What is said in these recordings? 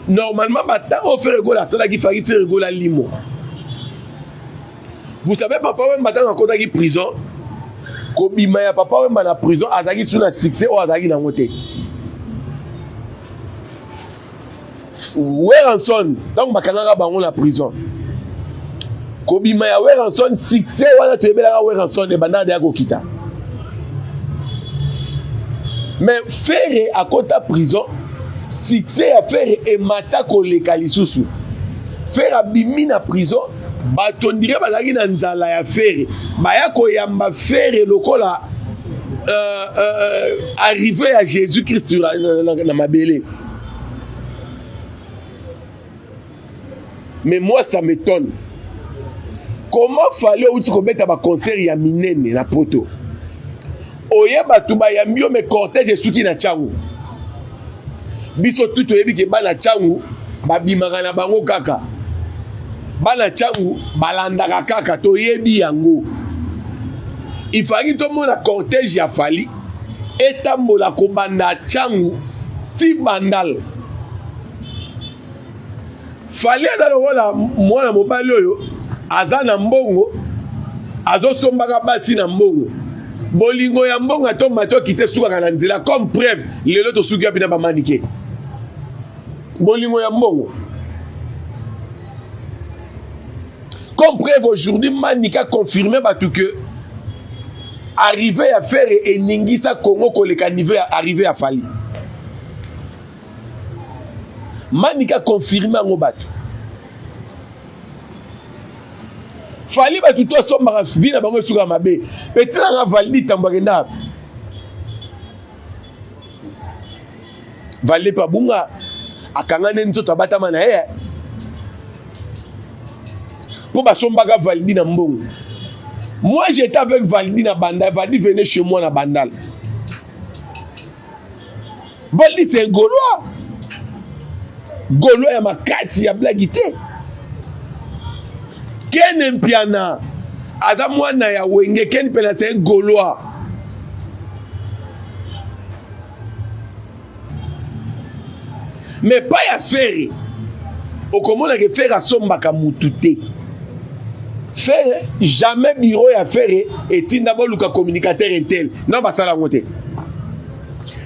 Normalement ba temps oyo Ferre Gola asalaki faki Ferre Gola limwa. Vous savez Papa Wemba ntango akotaki prison, kobima ya Papa Wemba na prison azalaki su na succès oyo azalaki nango te. Werrason ntango bakangaka bango na prison, kobima ya Werrason succès wana toyebelaka Werrason ebandaka deya kokita. Mais Ferre akota prison, succès ya Ferre emata koleka lisusu. Ferre abimi na prison, bato ndire bazalaki na nzala ya Ferre, baya koyamba Ferre lokola arrivée ya Jésus Christ na mabele. Mais moi ça m'étonne. Comment fallait outi kobeta ba concert ya minene na poto? Oye bato bayambi yo mais cortège esuki na Tshangu. Biso tout toyebi ke bana Tshangu babimaka na bango kaka. Bana Tshangu balandaka kaka, toyebi yango. Il fallait tomona cortège ya Fally etambola kobanda Tshangu ti Bandal. Fally aza lokola mwana mobali oyo aza na mbongo, azosombaka basi na mbongo. Bolingo ya mbongo ato mati okite esukaka na nzela. Comme preuve lelo tosuki wapi na bamanike. Bolingo ya mbongo. Comme preuve aujourd'hui Manika a confirmé bato que arrivée ya Ferre eningisa Congo koleka niveau ya arrivée ya Fally. Manika confirme yango bato. Fally bato to asombaka vie na bango esuka mabe. Petit na nga Valdi Tambo akenda. Valdi pe abunga akanga nde nzoto abatama na ye. Po basombaka Valdi na mbongo. Moi j'étais avec Valdi na Bandal. Valdi venait chez moi na Bandal. Valdi c'est un Gaulois. Gaulois ya makasi ya blague te. Ken Mpiana aza mwana ya Wenge. Ken Mpiana c'est un Gaulois. Mais pas ya Ferre. Okomona ke Ferre asombaka mutu te. Ferre jamais bureau ya Ferre etinda boluka communicateur intel. Non basala yango te.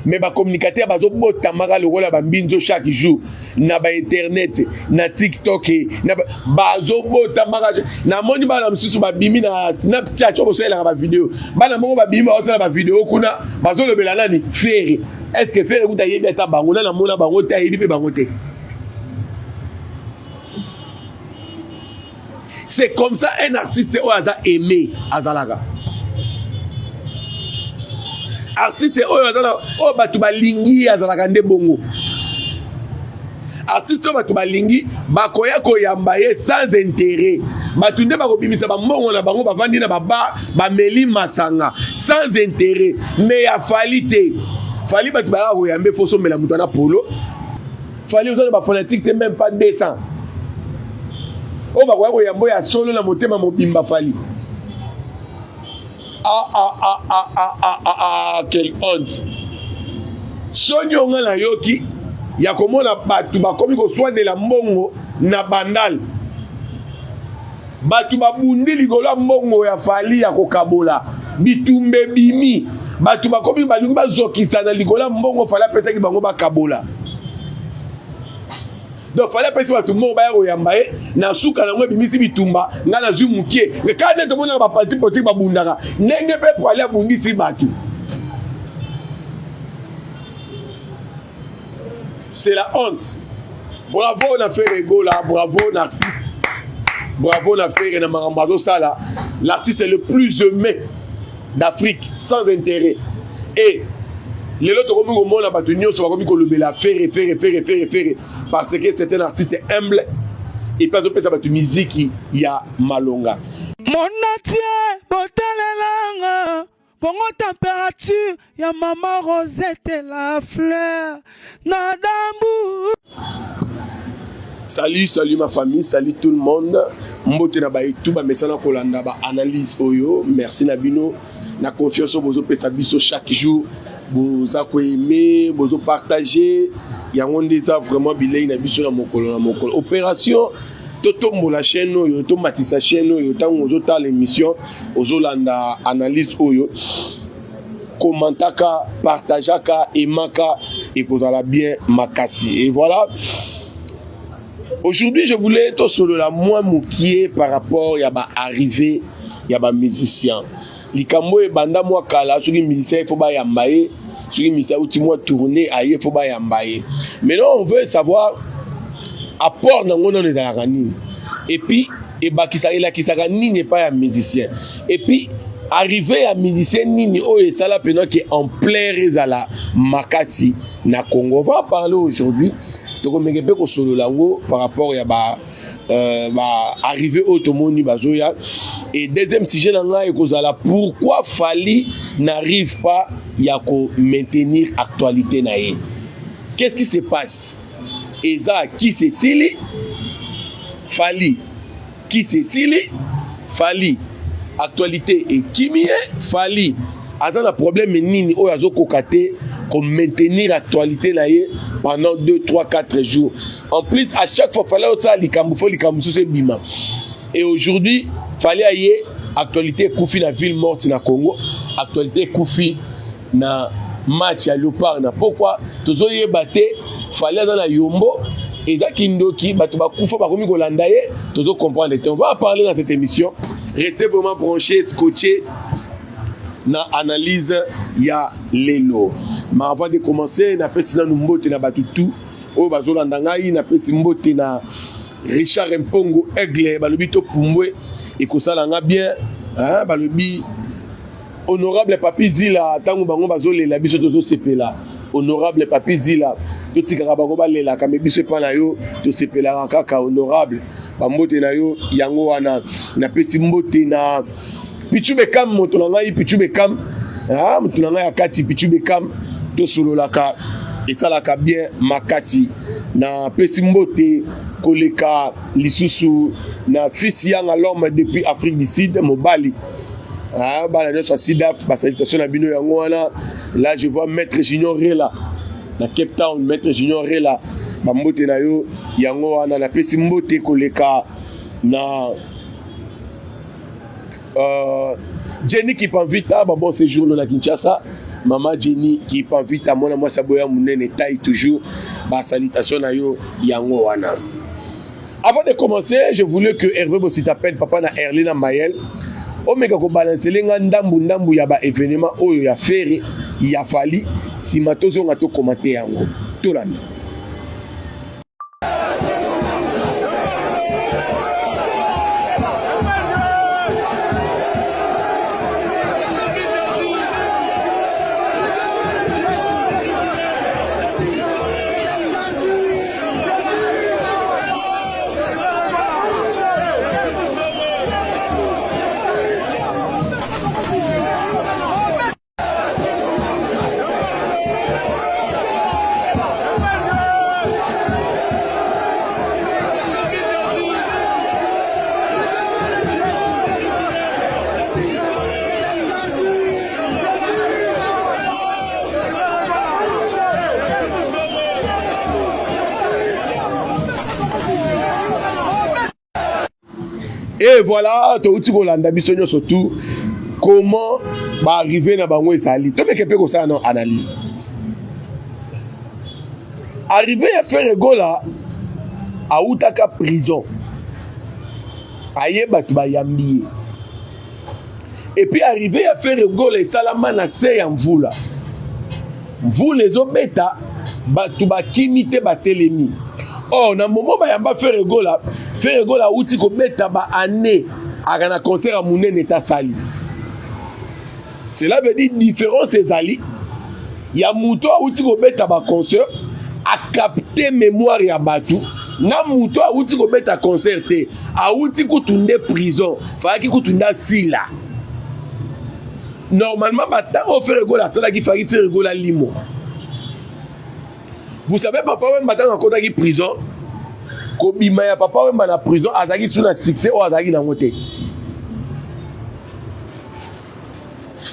Mais ba communicateur bazobotamaka lokola ba mbinzo chaque jour na ba internet, na TikTok, na bazobotamaka. Namoni bana mosusu babimi na Snapchat oyo bosalelaka ba video. Bana moko babimi bazosala ba video kuna bazolobela nani Ferre. Est-ce que Ferre kuta ayebi ata bango? Na namona bango te, ayebi mpe bango te. C'est comme ça un artiste oyo aza aimé azalaka. Artiste oyo aza na oyo bato balingi azalaka nde bongo. Artiste oyo bato balingi bakoya koyamba ye sans intérêt. Bato nde bakobimisa bambongo na bango, bavandi na baba bameli masanga sans intérêt. Mais ya Fally te. Fally bato bayaka koyamba, faut sombela moto na polo. Fally oza na ba fanatique te, même pas 200. Oyo bakoya koyamba ya solo na motema mobimba Fally. Ah, ah, ah, ah, ah, ah, ah, ah, quelle honte. Soni onga nayoki ya komona bato bakomi koswanela mbongo na Bandal. Bato babundi likolo ya mbongo ya Fally ya kokabola. Bitumba ebimi. Bato bakomi balingi bazokisa na likolo ya mbongo Fally apesaki bango bakabola. Donc Fally apesi bato mbongo baya koyamba ye, na suka nango ebimisi bitumba, nga nazwi mokie. Mais kaka nde tomonaka ba parti politique babundaka, ndenge mpe Fally abundisi bato. C'est la honte. Bravo na Ferre Gola, bravo na artiste. Bravo na Ferre na makambo azosala. L'artiste est le plus aimé d'Afrique sans intérêt. Et lelo tokomi komona bato nyonso bakomi kolobela Ferre, Ferre, Ferre, Ferre, Ferre parce que c'est un artiste humble et puis azopesa bato miziki ya malonga. Monatie botalelanga Congo température ya mama Rosette la fleur na dambu. Salut, salut ma famille, salut tout le monde. Mbote na bayetu ba mesana kolanda ba analyse oyo. Merci na bino na confiance oyo bozopesa biso chaque jour. Boza ko aimer, bozo partager. Yango nde eza vraiment bilei na biso na mokolo na mokolo. Opération totombola chaîne oyo, tomatisa chaîne oyo. Ntango ozotala émission, ozolanda analyse oyo, commentaka, partageaka, aimaka, ekozala bien makasi. Et voilà. Aujourd'hui, je voulais tosolola mwa mokie par rapport ya ba arrivée ya ba musicien. Likambo ebanda mwa kala, soki musicien il faut bayamba ye, soki musicien auti mwa tournée aye, faut bayamba ye. Maintenant, on veut savoir apport nango nano ezalaka nini, et puis ebakisa elakisaka nini epai ya musicien, et puis arrivée ya musicien nini oyo esala mpenza ke ampleur ezala makasi na Congo. On va parler aujourd'hui, tokomeke mpe kosolola yango par rapport ya ba arrivée oyo tomoni bazoya. Et deuxième sujet na ngai ekozala pourquoi Fally n'arrive pas ya ko maintenir actualité na ye. Qu'est-ce qui se passe? Eza kisi esili Fally, kisi esili Fally, actualité ekimi ye. Fally aza na problème nini oyo azokoka te komaintenir actualité na ye pendant 2, 3, 4 jours? En plus, à chaque fois Fally osala likambo, fo likambo mosusu ebima. Et aujourd'hui, Fally aye, actualité ekufi na ville morte na Congo, actualité ekufi na match ya Léopard na pokwa. Tozoyeba te, Fally aza na yombo, eza kindoki, bato bakufa bakomi kolanda ye, tozocomprendre te. On va parler dans cette émission. Restez vraiment branchés, scotchés na analyse ya lelo. Mais avant de commencer, napesi nanu mbote na bato tu oyo bazolanda ngai. Napesi mbote na Richard Mpongo Aigle, balobi topumbwe ekosala nga bien, hein, balobi honorable Papi Zila. Ntango bango bazolela, biso tozosepela. Honorable Papi Zila, totikaka bango balelaka, me biso epa na yo tosepelaka kaka. Honorable, bambote na yo yango wana. Napesi mbote na Pichu Bekam, moto na ngai Pichu Bekam, ah, moto na ngai ya kati Pichu Bekam, tosololaka, esalaka bien makasi. Napesi mbote koleka lisusu na fils Yanga, l'homme depuis Afrique du Sud, mobali, ah, bana nyonso ya Sidaf, basalutation na bino yango wana. Là, je vois Maître Junior Rela na Cape Town. Maître Junior Rela, bambote na yo yango wana. Napesi mbote koleka na Jenny Kipanvita, ba bon séjour na Kinshasa. Mama Jenny Kipanvita, mwana mwasi aboya monene taille, toujours basalutation na yo yango wana. Avant de commencer, je voulais que Hervé Bositapel, papa na Erlina Mayel, omeka kobalansele nga ndambu ndambu ya baévénement oyo ya Ferre, ya Fally. Nsima tozonga tokomate yango, tolanda. Et voilà, touti kolanda biso nyonso tout comment baarrive na bango ezali. Tomeke mpe kosala na analyse arrivée ya Ferre Gola. Autaka prison, aye, bato bayambi ye. Et puis arrivée ya Ferre Gola esalama na se ya mvula. Mvula ezobeta, bato bakimi te, batelemi. Or na momo bayamba Ferre Gola, Ferre Gola auti kobeta baane aka na concert ya monene etasali. Cela veut dire différence ezali ya moto awuti kobeta baconcert, acapte mémoire ya bato, na moto awuti kobeta concert te, awuti kutu nde prison, fayaki kutu nde asila. Normalement, batango Ferre Gola asalaki, faki Ferre Gola limo. Vous savez, Papa Wemba, ntango akotaki prison, kobima ya Papa Wemba na prison, azalaki su na succès oyo azalaki nango te.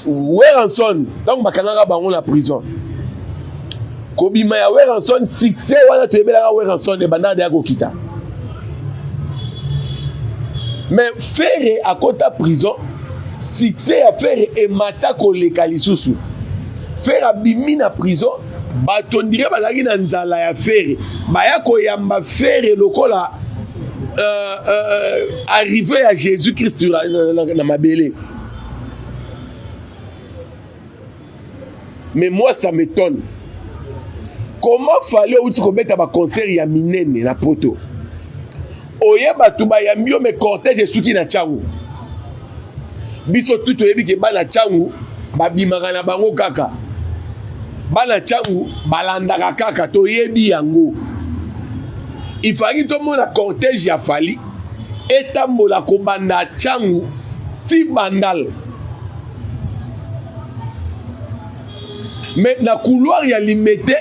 Werrason, ntango bakangaka bango na prison. Kobima ya Werrason, succès wana toyebelaka Werrason ebandaka deya kokita. Mais Ferre akota prison, succès ya Ferre emata koleka lisusu. Ferre abimi na prison, bato ndire bazalaki na nzala ya Ferre, baya koyamba Ferre lokola euh, euh, arrivée ya Jésus Christ na, na, na, na mabele. Mais moi ça m'étonne. Comment fallait outi kobeta ba concert ya minene na poto? Oye bato bayambi yo mais cortège esuki na Tshangu. Biso tout toyebi ke bana Tshangu babimaka na bango kaka. Bana Tshangu balandaka kaka toyebi yango. Il fallait tomona cortège ya Fally etambola kobanda Tshangu ti Bandal. Mais na couloir ya Limete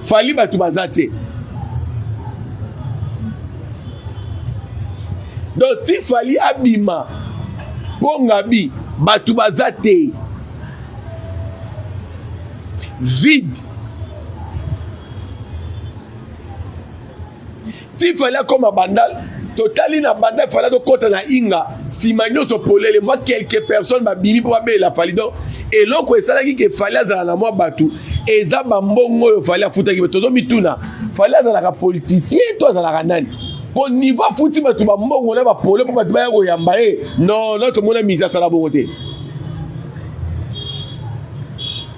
Fally bato baza te. Donc ti Fally abima mpo ngabi bato baza te, vide. Ti Fally akoma Bandal, totali na Bandal Fally azokɔta na Inga, nsima nyonso polele, mwa quelques personnes babimi mpo babelela Fally. Donc eloko esalaki ke Fally azala na mwa bato eza bambongo oyo Fally afutaki. Tozomituna, Fally azalaka politicien to azalaka nani? Po niveau afuti bato bambongo na bapole mpo bato baya koyamba ye, non non, tomona misi asala bongo te.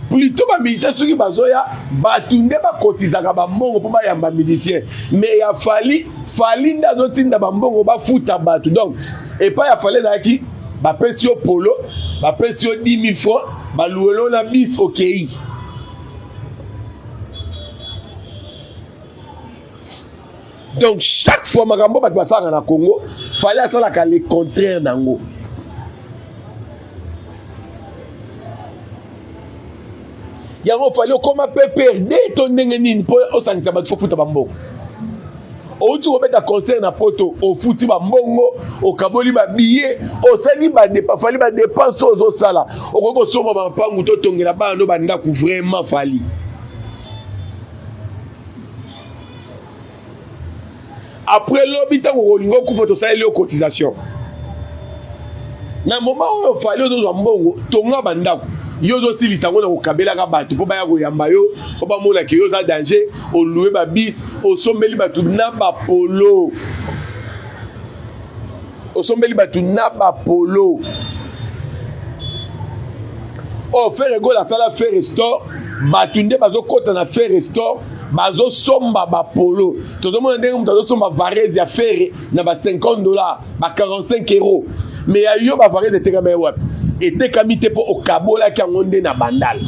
Plutôt ba musicien soki bazoya bato nde bakotizaka bambongo mpo bayamba musicien, mais ya Fally, Fally nde azotinda bambongo bafuta bato. Donc epai ya Fally ezalaki bapesi yo polo, bapesi yo 10 000 francs, baluwelo na bis, okei. Donc chaque fois makambo bato basalaka na Congo, Fally asalaka le contraire nango. Yango Fally okoma PPRD to ndenge nini mpo osangisa bato fofuta bambongo? Outi kobeta concert na poto, ofuti bambongo, okaboli babillet, osali badepa. Fally, badepense oyo ozosala, okoki kosomba bampangu totongela bana no bandako. Vraiment Fally, après lobi ntango okolinga okufa, tosaleli yo cotisation. Na moment oyo Fally ozozwa mbongo, tonga bandako. Yo ozosilisa yango na kokabelaka bato mpo baya koyamba yo, mpo bamonaka yo oza danger. Olue babis, osombeli bato na bapolo, osombeli bato na bapolo. Oyo Ferre Gola asala Ferre Store, bato nde bazokɔta na Ferre Store, bazosomba bapolo. Tozomona ndenge moto azosomba varese ya Ferre na ba 50 $, ba 45 €. Mais ya yo bavarese etekami ye wapi? Etekami te, mpo okabolaki yango nde na Bandal.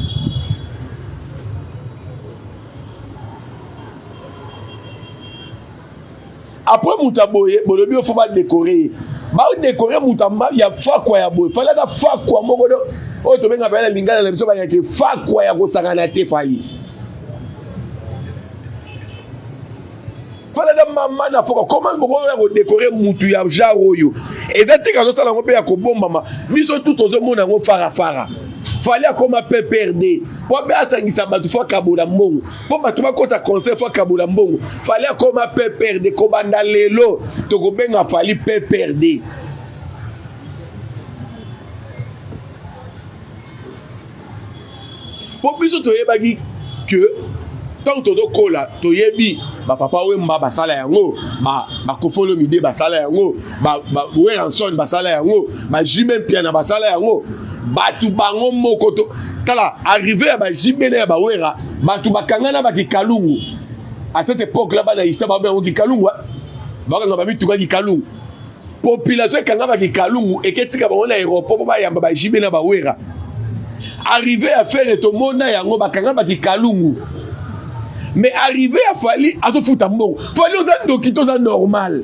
Après moto ya boye, bolobi yo faut badécorer ye, badécorer moto ya fakwa ya boye. Fally ata fakwa moko do oyo tobenga pena na lingala na biso bayaki fakwa ya kosangana te. Fally, Fally ata mama na fakwa. Comment bokoya kodécorer mutu ya genre oyo? Eza tika azosala yango mpe ya kobombama, biso tu tozomona yango farafara. Fally akoma PPRD po mpe asangisa bato, faut akabola mbongo mpo bato bakota concert, faut akabola mbongo. Fally akoma PPRD. Kobanda lelo tokobenga Fally PPRD. Mpo biso toyebaki ke ntango tozokola, toyebi bapapa Wemba basala yango, baKoffi Olomide basala yango, Werrason basala yango, baJB Mpiana basala yango, bato bango moko. To tala arrivée ya baJB na ya baWera, bato bakanga na bakikalungu. À cette époque là, bana ista babe yango kikalungu, bakanga bamituka kikalungu. Population ekanga bakikalungu, eketika bango na aéroport mpo bayamba baJB na baWera. Arrivée ya Ferre, tomona yango, bakanga bakikalungu. Mais arrivée ya Fally, azofuta mbongo. Fally oza ndoki to oza normal?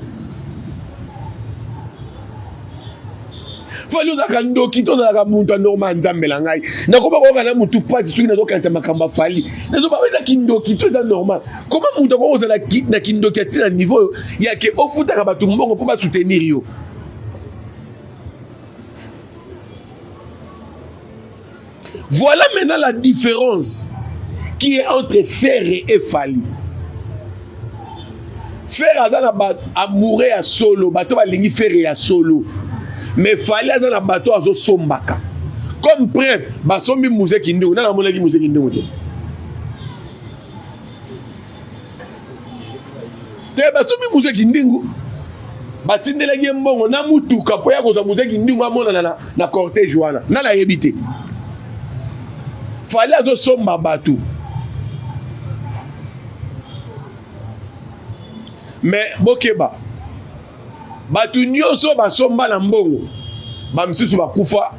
Fally ozalaka ndoki to ozalaka moto ya normal? Nzambe na ngai, nakoba koyoka na motu mpasi soki nazokanisa makambo ya Fally. Nazoba eza kindoki to eza normal? Koma moto akoki kozala na kindoki ya ntina niveau oyo yake ofutaka bato mbongo mpo basoutenir yo? Voilà maintenant la différence. qui est entre Ferre et Fally. Ferre aza na ba amoureux ya solo, bato balingi Ferre ya solo. Mais Fally aza na bato azosombaka. Comme preuve, basombi Muse Kindungu. Nani amonaki Muse Kindungu te? Te basombi Muse Kindingu. Batindelaki ye mbongo na mutuka mpo ya kozwa Muse Kindingu amonana na, na cortège wana. Nani ayebi te? Fally azosomba bato. Mais bokeba, bato nyonso basomba na mbongo, bamisusu bakufa.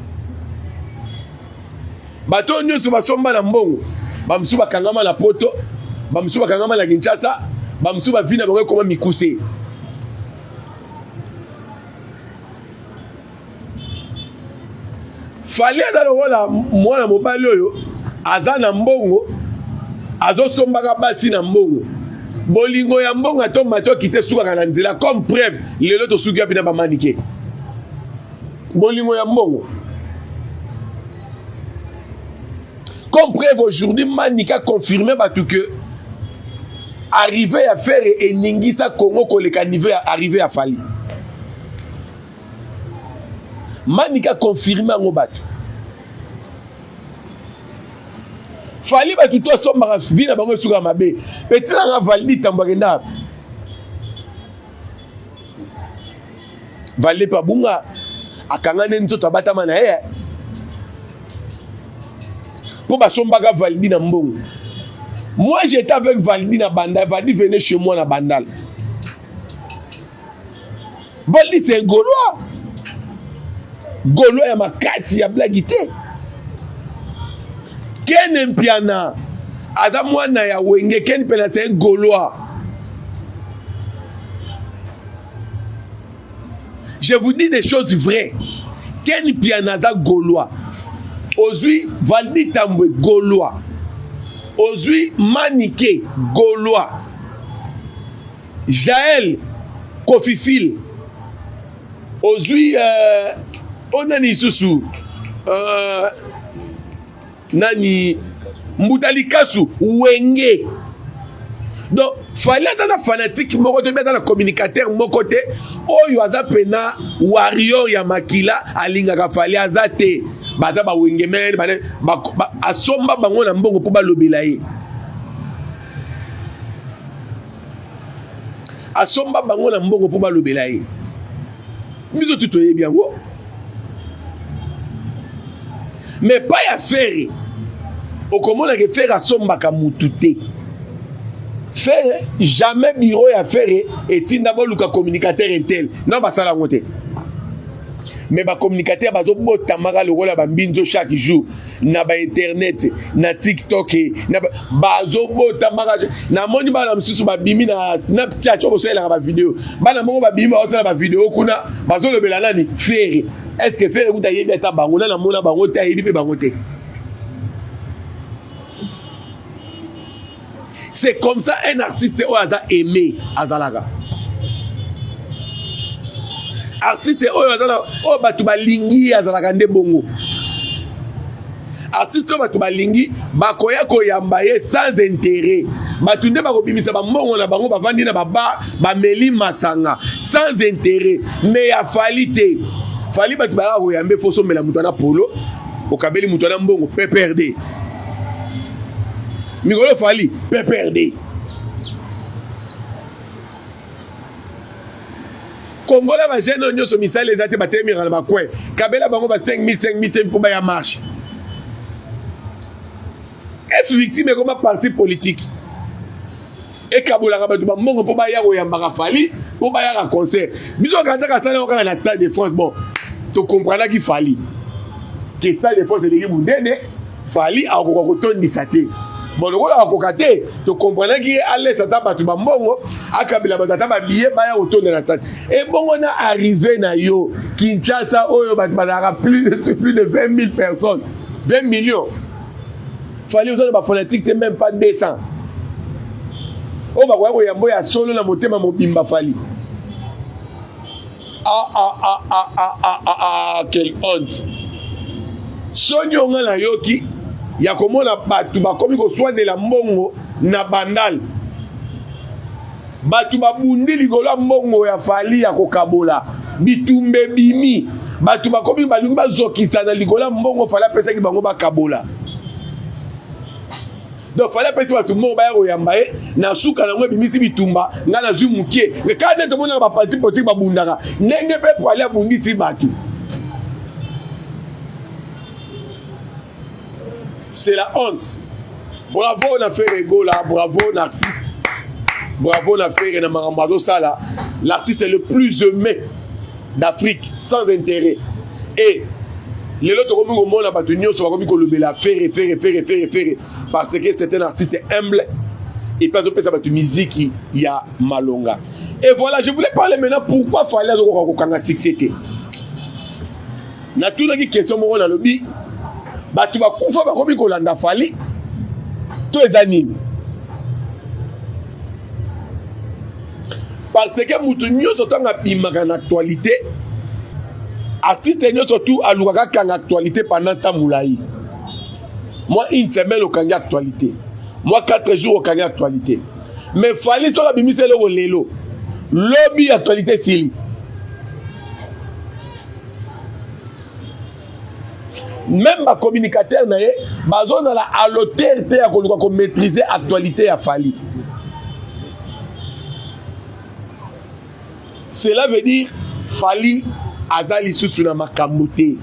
Bato nyonso basomba na mbongo, bamisusu bakangama na poto, bamisusu bakangama na Kinshasa, bamisusu bavi na bango ekoma mikuse. Fally aza lokola mwana mobali oyo aza na mbongo, azosombaka basi na mbongo. Bolingo ya mbongo ato mati okite esukaka na nzela. Comme preuve, lelo tosuki wapi na bamanike? Bolingo ya mbongo. Comme preuve aujourd'hui, Manike a confirmé bato que arrivée ya Ferre eningisa Congo koleka niveau ya arrivée ya Fally. Manike a confirmé yango bato. Fally bato to asombaka vie na bango esuka mabe. Petit na nga Valdi Tambo akenda wapi? Valdi mpe abunga, akanga nde nzoto abatama na ye. Mpo basombaka Valdi na mbongo. Moi j'étais avec Valdi na Bandal. Valdi venait chez moi na Bandal. Valdi c'est un Gaulois. Gaulois ya makasi ya blague te. Ken Mpiana aza mwana ya Wenge. Ken Mpiana c'est un Gaulois. Je vous dis des choses vraies. Ken Mpiana aza Gaulois. Ozui Valdi Tambwe Gaulois. Ozui Manike Gaulois. Jael Kofifil. Ozui onani lisusu nani Mbuta Likasu Wenge. Donc Fally aza na fanatique moko te, aza na communicateur moko te oyo aza pena warrior ya makila alingaka Fally aza te. Baza ba Wenge men, asomba bango na mbongo po balobela ye. Asomba bango na mbongo po balobela ye. Biso tu toyebi yango. Mais pas ya Ferre. Okomona ke Ferre asombaka mutu te. Ferre jamais bureau ya Ferre etinda boluka communicateur intel. Non basala yango te. Mais ba communicateur bazobotamaka lokola ba mbinzo chaque jour na ba internet, na TikTok, na bazobotamaka. Namoni bana mosusu babimi na Snapchat oyo bosalelaka ba video. Bana moko babimi bazosala ba video kuna bazolobela nani Ferre. Est-ce que Ferre kuta ayebi ata bango? Na namona bango te, ayebi pe bango te. C'est comme ça un artiste oyo aza aimé azalaka. Artiste oyo aza oyo bato balingi azalaka nde bongo. Artiste oyo bato balingi bakoya koyamba ye sans intérêt. Bato nde bakobimisa bambongo na bango, bavandi na baba, bameli masanga sans intérêt. Mais ya Fally te. Fally bato bayaka koyamba, faut sombela moto na polo, okabeli moto na mbongo PPRD. Mikolo Fally PPRD. Kongola ba jeune nyonso misala eza te, batelemaka na ba coin. Kabela bango ba 5000, 5000, 5000 mpo baya marche. F victime ekoma parti politique. Ekabolaka bato ba mbongo mpo baya koyambaka Fally, mpo bayaka concert. Biso kaka asala yango kaka na Stade de France. Bon, tokomprenaki Fally ke Stade de France eleki monene, Fally akoka kotondisa te. Bon, lokola akoka te, tokomprenaki ye alesa ata bato ba mbongo, akabela bato ata ba billet baya kotonda na stade. Ebongo na arrivé na yo Kinshasa oyo bato bazalaka plus de 20 000 personnes, 20 millions. Fally oza na ba fanatique te, même pas 200. Oyo bakoya koyambo ya solo na motema mobimba Fally. Ah, ah, ah, ah, ah, ah, ah, ah, quelle honte. Soni onga na yoki. ya komona bato bakomi koswanela mbongo na Bandal. Bato babundi likolo ya mbongo ya Fally ya kokabola, bitumba ebimi, bato bakomi balingi bazokisana likolo ya mbongo Fally apesaki bango bakabola. Donc Fally apesi bato mbongo baya koyamba ye, na suka nango ebimisi bitumba, ngai nazwi mokie. Mais kaka nde tomonaka ba parti politique babundaka, ndenge mpe Fally abundisi bato. C'est la honte. Bravo na Ferre Gola, bravo na artiste. Bravo na Ferre na makambo azosala. L'artiste est le plus aimé d'Afrique sans intérêt. Et lelo tokomi komona bato nyonso bakomi kolobela Ferre, Ferre, Ferre, Ferre, Ferre parce que c'est un artiste humble et puis azopesa bato miziki ya malonga. Et voilà, je voulais parler maintenant pourquoi Fally azokoka kokanga succès te. Natunaki question moko, nalobi bato bakufa bakomi kolanda Fally to eza nini? Parce que mutu nyonso ntango abimaka na actualité, artiste nyonso tu alukaka kanga actualité pendant temps molai. Moi une semaine okangi actualité, moi 4 jours okangi actualité. Mais Fally soki abimisi eloko lelo, lobi actualité esili. Même bacommunicateur na ye bazozala à l'auteur te ya koluka komaîtriser actualité ya Fally. Cela veut dire Fally aza lisusu na makambo te.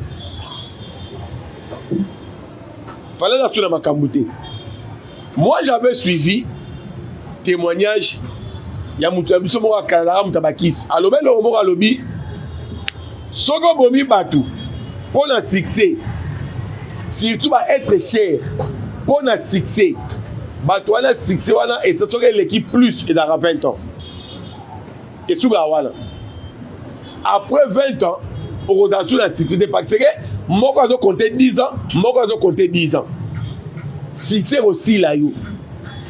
Fally aza lisusu na makambo te. Moi j'avais suivi témoignage ya moto ya biso moko akalaka moto ya bakisi, alobi eloko moko, alobi soki obomi bato mpo na succès, surtout ba être cher mpo na succès, bato wana succès wana esa soki eleki plus ezalaka 20 ans, esukaka wana. Après 20 ans okozala su na succès te, parce que moko azocompter 10 ans, moko azocompter 10 ans, succès ekosila yo.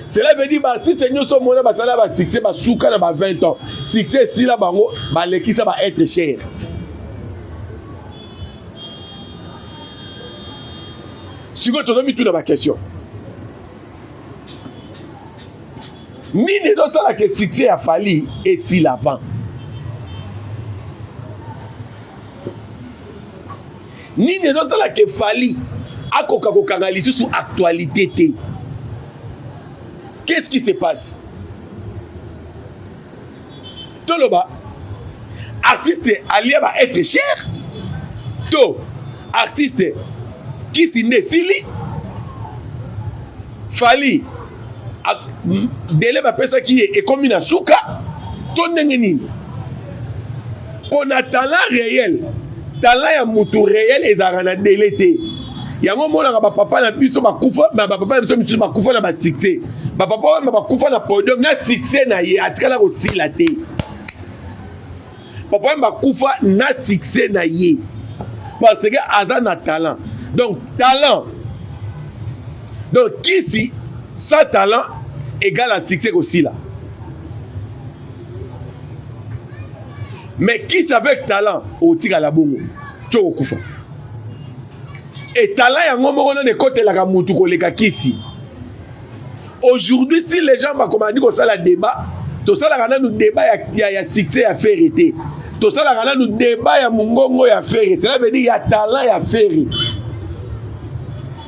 Cela veut dire baartiste nyonso omona basala basuccès basuka na ba 20 ans, succès esila bango, balekisa ba être cher. Sikoyo tozomituna baquestion: nini ezosalaka succès ya Fally esila avant? Nini ezosalaka Fally akoka kokanga lisusu actualité te? Qu'est-ce qui se passe? Toloba artiste alia ba être cher to artiste kisi nde esili Fally, délai bapesaki ye ekomi na suka to ndenge nini? Mpo na talent réel, talent ya mutu réel ezalaka na délai te. Yango omonaka bapapa na biso bakufa, bapapa na biso misusu bakufa na basuccès, bapapa oyo bakufa na podium na succès na ye atikala kosila te. Papa oyo bakufa na succès na ye parce que aza na talent. Donc talent, donc kisi sans talent égale à succès kosila, mais kisi avec talent otikala bongo ti okokufa. Et talent yango moko nano ekotelaka mutu koleka kisi. Aujourd'hui, si les gens bakomandi kosala débat, tosalaka nanu débat ya succès ya Ferre te, tosalaka nanu débat ya mongongo ya Ferre, cela veut dire ya talent ya Ferre.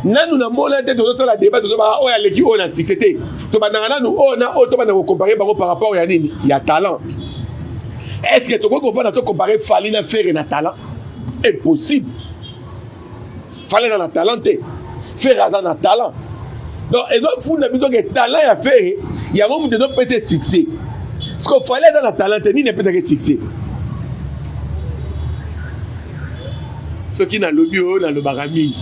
Nanu namona te tozosala débat, tozobaka oyo aleki oyo na succès te. Tobandaka nanu oyo na oyo, tobanda kocomparer bango par rapport ya nini? Ya talent. Est ce que tokoki kovanda tocomparer Fally na Ferre na talent? Impossible. Fally aza na talent te, Ferre aza na talent. Donc ezofunda biso ke talent ya Ferre yango moto ezopesa succès. Parce que Fally aza na talent te, nini epesaka succès? Soki nalobi oyo nalobaka mingi,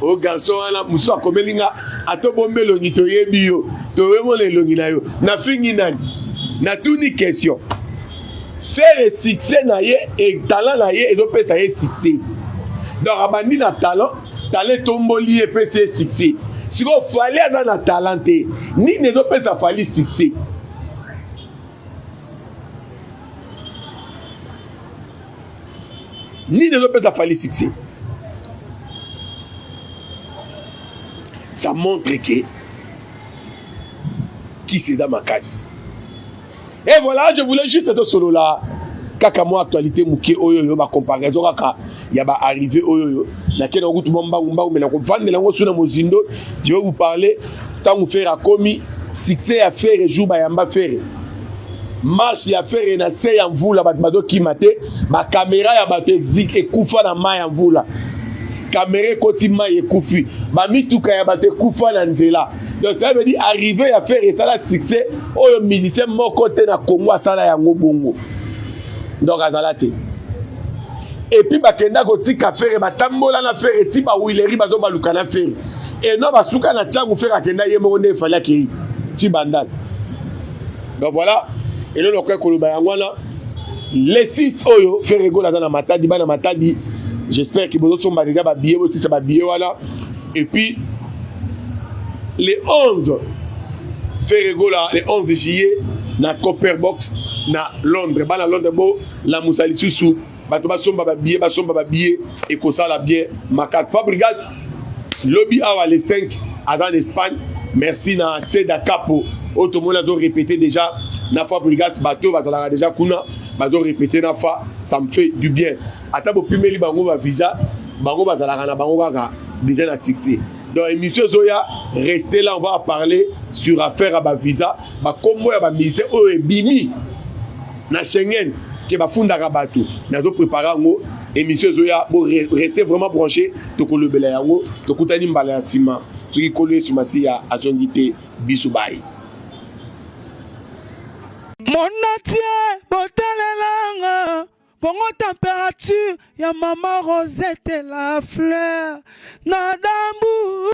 o garçon wana mosusu akomeli nga atobomba elongi, toyebi yo, toyemona elongi na yo. Nafingi nani? Natuni question. Ferre succès na ye e talent na ye ezopesa ye succès, donc abandi na talent, talent etomboli ye, epesi ye succès. Sikoyo Fally aza na talent te, nini ezopesa Fally succès? Nini ezopesa Fally succès? Ça montre que kisi eza makasi. Et voilà, je voulais juste tosolola kaka mwa actualité moke oyo oyo, bacomparaison kaka ya baarrivé oyo oyo. Nakende kutu mwa mbangu mbangu, me nakovandela yango so na mozindo. Je vais vous parler ntango Ferre akomi, succès ya Ferre, jour bayamba Ferre, marche ya Ferre na se ya mvula, bato bazokima te, bakamera ya bato ekufa na mai ya mvula, kamera ekoti mai ekufi, bamituka ya bato ekufa na nzela. Donc ça veut dire arrivé ya Ferre esala succès oyo musicien moko te na Congo asala yango bongo, donc azala te. Et puis bakenda kotika Ferre, batambola na Ferre ti bawileri, bazobaluka na Ferre eno, basuka na ntango Ferre akenda ye moko nde efali akei ti Bandal. Donc voilà, eloko nakoki koloba yango wana. Le 6 oyo, Ferre Gola aza na Matadi. Bana Matadi, j'espère ke bozosomba déjà babillet, bosisa babillet wana. Et puis le 11, Ferre Gola, le 11 juillet na Copper Box na Londres. Bana Londres, bolamusa lisusu bato, basomba babillet, basomba babillet, ekosala bien makasi. Fabregas lobi awa le 5 aza na Espagne. Merci na Seda Capo oyo tomoni azorépété déjà na Fabregas. Bato oyo bazalaka déjà kuna bazorépété na fa, ça me fait du bien. Ata bopimeli bango bavisa, bango bazalaka na bango kaka déjà na succès. Donc émission ezoya, restez là, on va parler sur affaire ya bavisa, bakombo ya bamusicien oyo ebimi na Schengen ke bafundaka bato. Nazoprépare yango, émission ezoya, bo restez vraiment branché, tokolobela yango. Tokutani mbala ya nsima soki Nkolo Yesu Masiya azongi te. Biso bai. Monatie botalelanga Kongo, température ya mama Rosette la fleur na dambu.